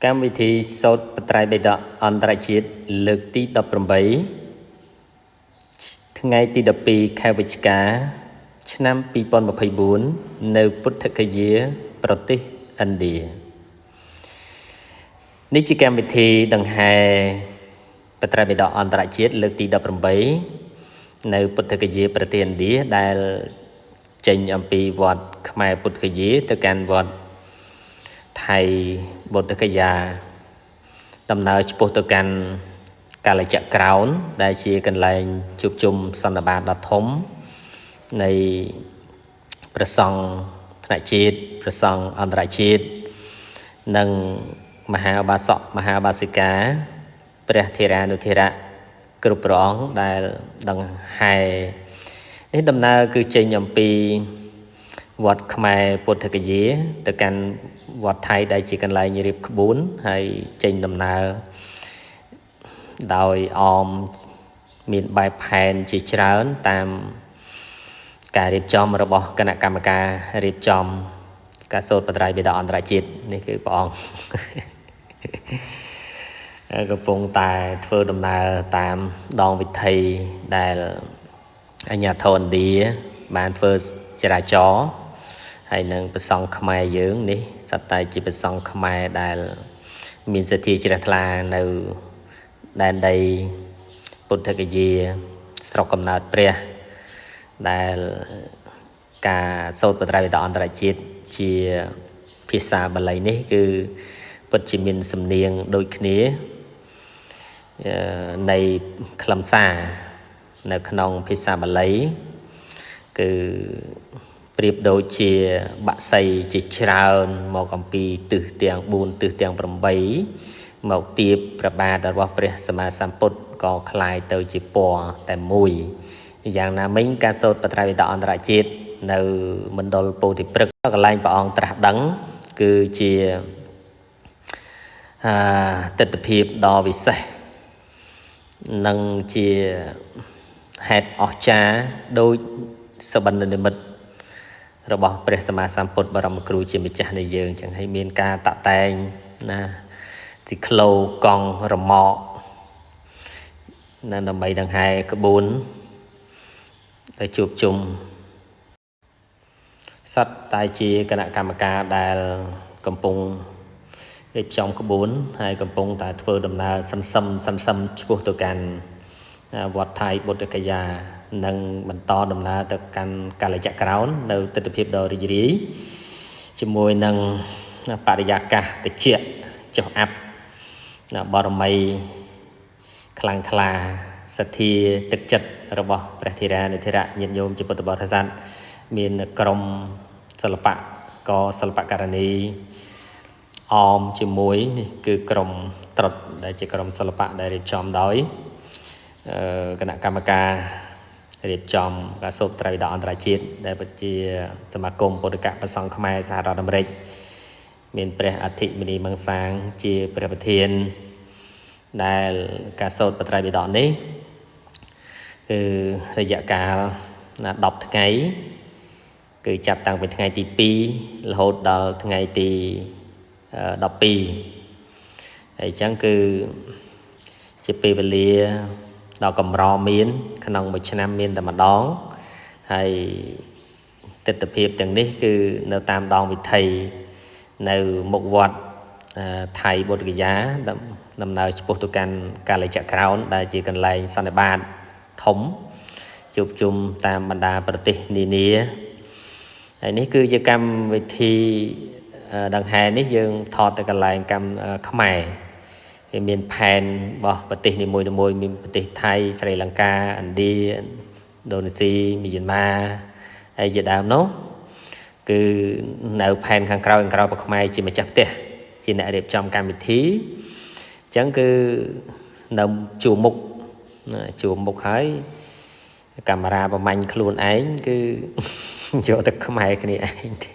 កម្មវិធីសូត្របត្រៃបិដកអន្តរជាតិលើកទី18ថ្ងៃទី12ខែវិច្ឆិកា ឆ្នាំ2024នៅពុទ្ធគយាប្រទេសឥណ្ឌានេះជាកម្មវិធីដង្ហែបត្រៃបិដកអន្តរជាតិលើកទី18នៅពុទ្ធគយាប្រទេសឥណ្ឌាដែលចេញអំពីវត្តខ្មែរពុទ្ធគយាទៅកាន់វត្តថៃបុទ្ធគយាដំណើរឆ្ពោះទៅកាន់កាលចក្រោនដែលជាកន្លែងជួបជុំសន្និបាតដ៏ធំនៃព្រះសង្ឃថ្នាក់ជាតិព្រះសង្ឃអន្តរជាតិនិងមហាបាសកមហាបាសិកាព្រះធេរានុធេរៈគ្រប់ព្រះអង្គដែលដង្ហែនេះដំណើរគឺចេញអំពីវត្តខ្មែរពុទ្ធគយាទៅកាន់វត្តថៃដែលជាកន្លែងរៀបក្បួនហើយចេញដំណើរដោយអមមានបែបផែនជាច្រើនតាមការរៀបចំរបស់គណៈកម្មការរៀបចំការសូត្របត្រៃបិដកអន្តរជាតិនេះគឺព្រះអង្គកំពុងតែធ្វើដំណើរតាមដងវិថីដែលអាជ្ញាធរឥណ្ឌាបានធ្វើចរាចរណ៍ហើយនឹងព្រះសង្ឃខ្មែរយើងនេះសត្វតែជាព្រះសង្ឃខ្មែរដែលមានសទ្ធាជ្រះថ្លានៅដែនដីពុទ្ធគយាស្រុកកំណើតព្រះដែលការសូត្របត្រៃបិដកអន្តរជាតិជាភាសាបាលីនេះគឺពិតជាមានសំនៀងដូចគ្នានៃខ្លឹមសារនៅក្នុងភាសាបាលីគឺប្រៀបដូចជាបក្សីជាច្រើនមកអំពីទិសទាំង4ទិសទាំង8មកទៀបព្រះបាទរបស់ព្រះសម្មាសម្ពុទ្ធក៏คล้ายទៅជាពណ៌តែមួយយ៉ាងណាមិញការសូត្របត្រៃបិដកអន្តរជាតិនៅមណ្ឌលពោធិព្រឹក្សកន្លែងព្រះអង្គត្រាស់ដឹងគឺជាទិដ្ឋភាពដ៏វិសេសនិងជាហេតុអស្ចារ្យដូចសបិននិមិត្តរបស់ព្រះសម្មាសម្ពុទ្ធបរមគ្រូជាម្ចាស់នៃយើងចឹងហើយមានការតាក់តែងណាទីក្លូកង់រមាក់នៅដើម្បីដង្ហែក្បួនទៅជួបជុំសត្វតែជាគណៈកម្មការដែលកំពុងរៀបចំក្បួនហើយកំពុងតែធ្វើដំណើរសន្សឹមសន្សឹមឆ្ពោះទៅកាន់វត្តថៃបុត្រកយានិងបន្តដំណើរទៅកាន់កាលចក្រោននៅទិដ្ឋភាពដ៏រីករាយជាមួយនឹងបរិយាកាសត្រជាក់ចុះអាប់បរមីខ្លាំងក្លាសទ្ធាទឹកចិត្តរបស់ព្រះធេរានុធេរៈញាតិញោមជាពុទ្ធបរិស័ទមានក្រុមសិល្បៈកសិល្បករនីអមជាមួយនេះគឺក្រុមត្រុដដែលជាក្រុមសិល្បៈដែលរៀបចំដោយគណៈកម្មការរៀបចំការសូត្រត្រៃបិដកអន្តរជាតិដែលជាសមាគមពុទ្ធកប្រសង្ឃខ្មែរសហរដ្ឋអាមេរិកមានព្រះអធិមនីមង្សាងជាព្រះប្រធានដែលការសូត្របត្រៃបិដកនេះគឺរយៈកាល10ថ្ងៃគឺចាប់តាំងពីថ្ងៃទី2រហូតដល់ថ្ងៃទី12ហើយអញ្ចឹងគឺជាពេលវេលាដ៏កម្រមានក្នុងមួយឆ្នាំមានតែម្ដងហើយទិដ្ឋភាពទាំងនេះគឺនៅតាមដងវិថីនៅមុខវត្តថៃបុត្រគយាដំណើរឆ្ពោះទៅកាន់កាលចក្រោនដែលជាកន្លែងសន្និបាតធំជួបជុំតាមបណ្ដាប្រទេសនានាហើយនេះគឺជាកម្មវិធីដង្ហែនេះយើងថតទៅកន្លែងកម្មខ្មែរវាមានផែនរបស់ប្រទេសនីមួយៗមានប្រទេសថៃស្រីលង្កាឥណ្ឌាឥណ្ឌូនេស៊ីមីយ៉ាន់ម៉ាហើយជាដើមនោះគឺនៅផែនខាងក្រោយប្រខ្មែរជាម្ចាស់ផ្ទះជាអ្នករៀបចំកម្មវិធីអញ្ចឹងគឺនៅជួរមុខជួរមុខហើយកាមេរ៉ាប្រមាញ់ខ្លួនឯងគឺយកទៅខ្មែរគ្នាឯងទេ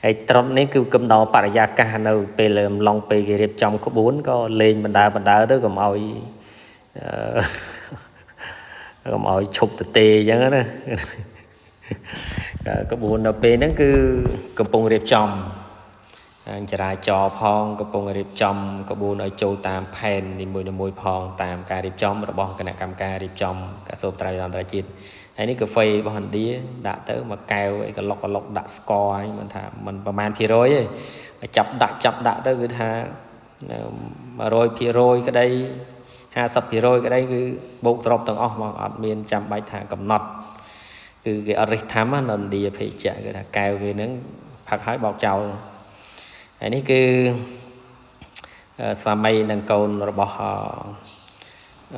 ហើយត្រុដនេះគឺកំដរបរិយាកាសនៅពេលអំឡុងពេលគេរៀបចំក្បួនក៏លេងបណ្ដើទៅកុំឲ្យឈប់ទៅទេអញ្ចឹងណាក្បួននៅពេលហ្នឹងគឺកំពុងរៀបចំ ចរាចរណ៍ផងកំពុងរៀបចំក្បួនឲ្យចូលតាមផែននីមួយៗផងតាមការរៀបចំរបស់គណៈកម្មការរៀបចំការសូត្រត្រៃអន្តរជាតិហើយនេះកាហ្វេរបស់ឥណ្ឌាដាក់ទៅមួយកែវអីក៏លុកក៏លុកដាក់ស្ករហើយមិនថាមិនប្រមាណភាគរយទេចាប់ដាក់ចាប់ដាក់ទៅគឺថា100%ក្តី50%ក្តីគឺបូកទ្របទាំងអស់មកអត់មានចាំបាច់ថាកំណត់គឺគេអត់រិះធម្មនៅឥណ្ឌាភេជ្ជៈគឺថាកែវគេហ្នឹងផឹកហើយបោកចោលហើយនេះគឺស្វាមីនិងកូនរបស់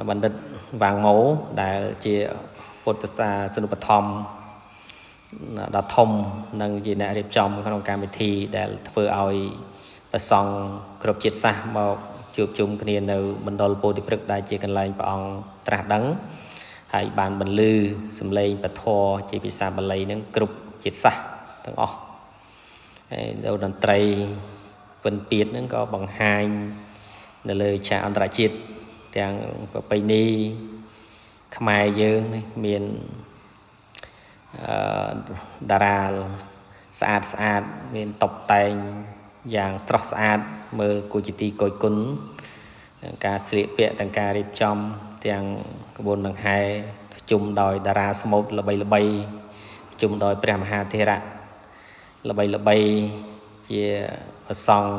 បណ្ឌិតវាងម៉ូដែលជាពុទ្ធសាសនុបដ្ឋមដ៏ធំនិងជាអ្នករៀបចំក្នុងកម្មវិធីដែលធ្វើឲ្យព្រះសង្ឃគ្រប់ជាតិសាសន៍មកជួបជុំគ្នានៅមណ្ឌលពោធិព្រឹក្សដែលជាកន្លែងព្រះអង្គត្រាស់ដឹងហើយបានបន្លឺសម្លេងពធជាភាសាបាលីនឹងគ្រប់ជាតិសាសន៍ទាំងអស់ហើយនៅតន្ត្រីវិនពៀតហ្នឹងក៏បង្ហាញនៅលើឆាកអន្តរជាតិទាំងប្រពៃណីខ្មែរយើងនេះមានតារាស្អាតស្អាតមានតុបតែងយ៉ាងស្រស់ស្អាតមើលគួរជាទីគយគុណការស្លៀកពាក់ទាំងការរៀបចំទាំងក្បួនដង្ហែប្រជុំដោយតារាស្មូតល្បីល្បីប្រជុំដោយព្រះមហាថេរៈល្បីល្បីជាព្រះសង្ឃ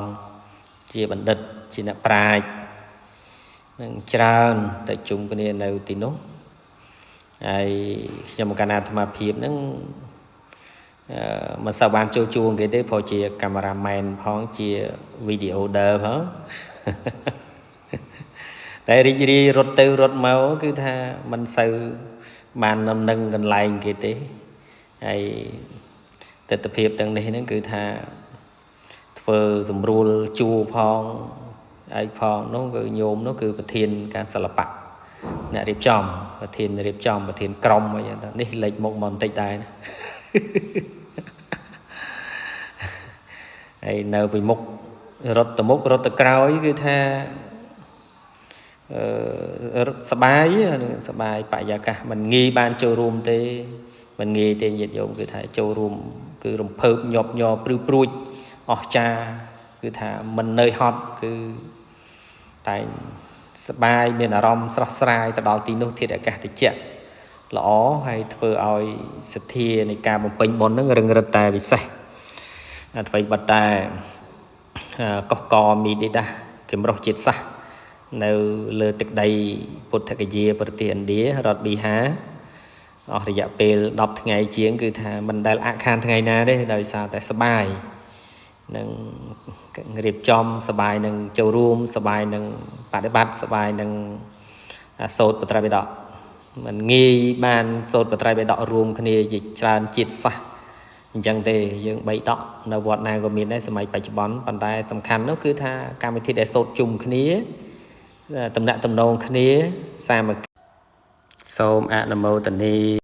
ជាបណ្ឌិតជាអ្នកប្រាជ្ញនឹងច្រើនទៅជុំគ្នានៅទីនោះហើយខ្ញុំកណ្ណាអាត្មាភាពហ្នឹងមិនសូវបានចូលជួងគេទេព្រោះជាកាមេរ៉ាមែនផងជាវីដេអូដឺផងតែរីករាយរត់ទៅរត់មកគឺថាមិនសូវបាននឹងកន្លែងគេទេហើយទិដ្ឋភាពទាំងនេះហ្នឹងគឺថាធ្វើសម្រួលជួផងឯងផងនោះគឺញោមនោះគឺប្រធានការសិល្បៈអ្នករៀបចំប្រធានរៀបចំប្រធានក្រុមអីចឹងនេះលេចមុខមកបន្តិចដែរហើយនៅពីមុខរត់ទៅមុខរត់ទៅក្រោយគឺថាសបាយសបាយបរិយាកាសមិនងាយបានចូលរួមទេមិនងាយទេញាតិញោមគឺថាចូលរួមគឺរំភើបញាប់ញ័រព្រឺព្រួចអស្ចារ្យគឺថាមិននឿយហត់គឺតែងសបាយមានអារម្មណ៍ស្រស់ស្រាយទៅដល់ទីនោះធាតុអាកាសត្រជាក់ល្អហើយធ្វើឲ្យសទ្ធានៃការបំពេញបុណ្យនឹងរឹងរិតតែពិសេសអ្វីបាត់តែកោះកមីឌីដាចម្រុះជាតិសាសន៍នៅលើទឹកដីពុទ្ធគយាប្រទេសឥណ្ឌារដ្ឋប៊ីហាអស់រយៈពេល10ថ្ងៃជាងគឺថាមិនដែលអាក់ខានថ្ងៃណាទេដោយសារតែសបាយនឹងរៀបចំសបាយនឹងចូលរួមសបាយនឹងបដិបត្តិសបាយនឹងសូត្របត្រៃបិដកមិនងាយបានសូត្របត្រៃបិដករួមគ្នាជាច្រើនជាតិសាសន៍អញ្ចឹងទេយើងបីដកនៅវត្តណាក៏មានដែរសម័យបច្ចុប្បន្នប៉ុន្តែសំខាន់នោះគឺថាកម្មវិធីដែលសូត្រជុំគ្នាតំណាក់តំណងគ្នាសាមគ្គីសូមអនុមោទនា។